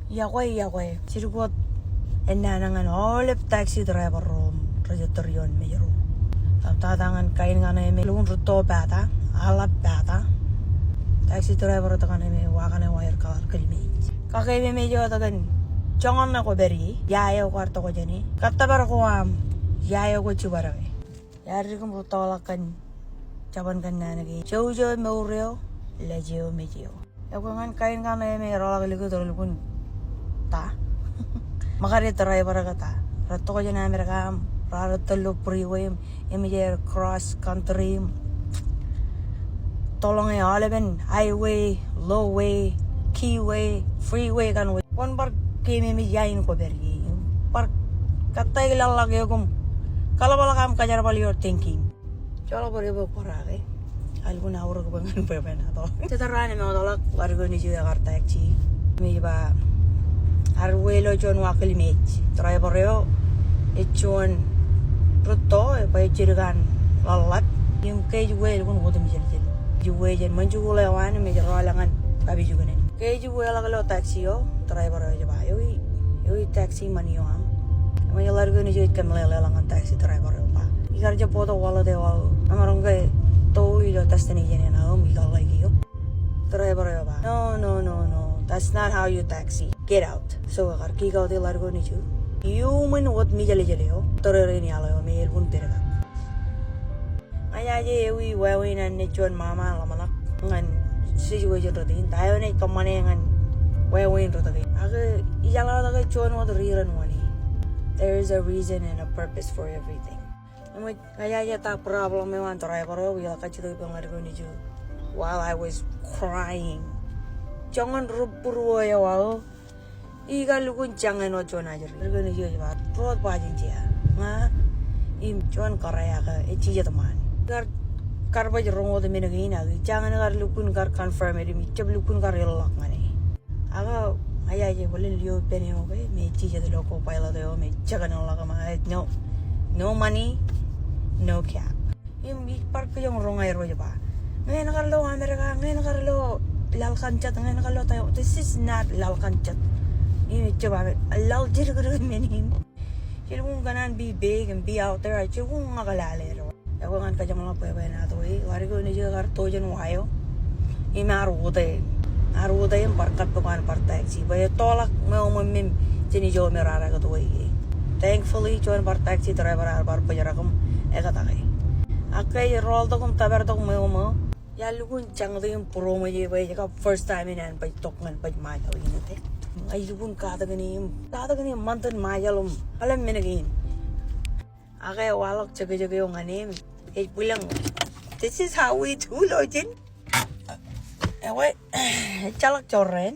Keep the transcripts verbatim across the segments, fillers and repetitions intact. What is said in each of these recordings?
Iọkwe, iọkwe. Jidik wōt ennaan ñan aolep taxi driver ro im rej ettōr ioon Mājro. Im tata ñan kain kaṇe me lukkuun rūtto pata, aḷap pata. Taxi driver wōt kaṇe me wa kaṇe wa er kaḷar kilmeej. Kake me ej wōt kōn joñan ṇe kwō pād ie, ia eo kwaar tokjāne. Kōttōpar ko aṃ, ia eo kwōj jibadeke. Iar dik im rūttoḷọk kōn jabōn kōnnaan kein. Jouj eo mour eo, lej eo mej eo. Ekwe ñan kain kaṇe me rōḷọk likūt rej lukkuun ta. Ṃōkade driver ke ta. Rej tokjān Amerika im raar ettōr ilo freeway im, im ej cross country im toḷọñe aolepen highway, lowway, keiway, freeway kaṇ wōj. Kwōn bar keememej ia in kwō pād ie. Bar kōttāik laḷḷọk eok im kaḷapḷọk aṃ kajerbal ioon tank in. Joḷọk bōd bwe kwō raar ke. Eḷukkuun aorōk bwe ñan bwebwenato. Jet raan im eḷọk ḷadik eo nejū ekar taxi. Im ej ba ear uwe ilo juon wa kilmeej. Driver eo ej juon rūtto, bwe ej jidik an ḷaḷḷap. Im ke ej uwe eḷukkuun otemjeljel. Ej uwe jān ṃōn jikuuḷ eo an im ej rọọl ñan kapijuknen. Ke ej uwe ḷọk ilo taxi eo, driver eo ej ba, ewi, ewi taxi ṃani eo aṃ. Im ej ḷadik eo nejū ej kōmeḷeḷe ḷọk ñan taxi driver eo ba, ikar jab bōktok wallet eo aō. Emaroñ ke to ilo destination eṇ aō im ikar ḷọk eok. Driver eo ba, no, no, no, no. That's not how you taxi. Get out. So ekar kick out e ḷadik eo nejū. Iuṃwin wōt mijeljel eo, tōrerein iaḷ eo me elukkuun pedkak. Ña ijaje ewi wāween an naaj juon ṃaṃa ḷōmṇak ñan situation rot in. Ta eo naaj kōṃṃane ñan wāween rot kein. Ak ijeḷā wōt ke juon wōt riran wāween. There is a reason and a purpose for everything. Im ña ijaje ta problem eo an driver eo, ilo kajjitōk ippān ḷadik eo nejū while I was crying. Joñan rūbbūruo eo aō. Ikar lukkuun jañin wōt juon ajri. Ḷadik eo nejū ej ba, ruo wōt bajinjea. Ña im juon kōrā ak ej jijet ṃaan. Ikar kar baj roñ wōt men kein ak jañin kar lukkuun kar confirm e im ijab lukkuun kar ilọk ñan e. Ak ña ijaje bōlen lio ippān eo ke me ej jijet ilo co-pilot eo me ej jekdọọn ḷọk im, no, no money, no cab. Im ij bar kijoñ roñ aer eo ej ba, ñe en kar ilo Amerika, ñe en kar ilo laḷ kaṇ jet, ñe en kar ilo Taiwan. This is not laḷ kaṇ jet. Im ejjab amen, laḷ jidikdik men in. Ij lukkuun kōṇaan be big and be out there, ij lukkuun ñak lale ro. Ekwe ñan kajeṃḷọk bwebwenato e, ḷadik eo nejū ekar to jān wa eo. Im ear ute, ear ute im bar kappok an bar taxi. Bwe ettoḷọk ṃweo ṃōm im jān ijo me raar ekōt wōj ie. Thankfully, juon bar taxi driver ear bar bōjrak im ekōtake. Ak ke ej rọọltok im tōpartok ṃweo ṃōm, iar lukkuun jañti im būroṃōj e bwe ej kab first time in an baj tok ñan baj Ṃajeḷ in ete. Ña ij lukkuun katakin e im, katakin e ṃantin Ṃajeḷ im aolep men kein. Ak ewaḷọk jekjek eo ñan e im ej bwilōñ. This is how we do, ilo ijin. Ekwe, ejjeḷọk jorrāān.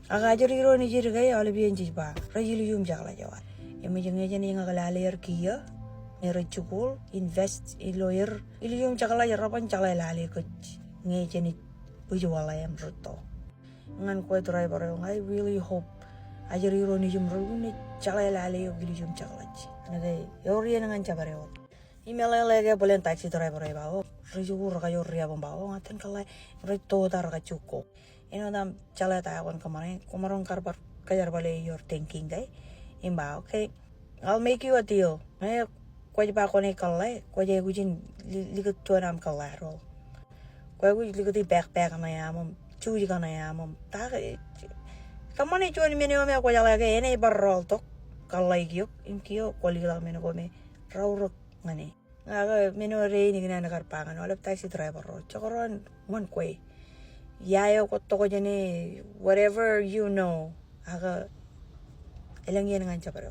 Ak ajri ro nejid ke aolep iien jej ba, rej ilju im jekḷaj eo ad. Im ej ñe jen ñak lale er kiiō, ñe rej jikuuḷ, invest ilo er, ilju im jekḷaj, reban jeḷā lale kōj. Ñe jenaaj bwijwaḷe im rūtto. Ñan kwe driver eo, I really hope ajri ro nejūṃ relukkuun naaj jeḷā lale eok ilju im jekḷaj. Ñe ke eor iien ñan jabdewōt. Im eḷeḷe ke bōlen taxi driver eo ej ba, o, rej jikuuḷ rekajoor riab im ba, o, ña iten kōḷḷā, rej to ta rekajjukko. Āinwōt aṃ jeḷā ta eo kwōn kōṃṃane, kwōmaroñ kar bar kajerbale ioon tank in ke. Im ba, okay, I'll make you a deal. Ñe kwōj ba kwōnaaj kōḷḷā, kwōj aikuj in li-, likūt juon aṃ kōḷḷā ro. Kwōj aikuj likūti backpack ṇe aṃ im, juuj kaṇe aṃ im. Ta ke, kōṃṃane juon men eo me kwōjeḷā ke enaaj bar rọọltok kōḷḷāik eok, im kiiō kwō likūt men ko me raorōk ñan e. Ak men eo rein ikōṇaan kar ba ñan aolep taxi driver ro, jekdọọn ṃōn kwe. Ia eo kwō tokjāne, whatever you know. Ak elōñ iien ñan jabdewōt.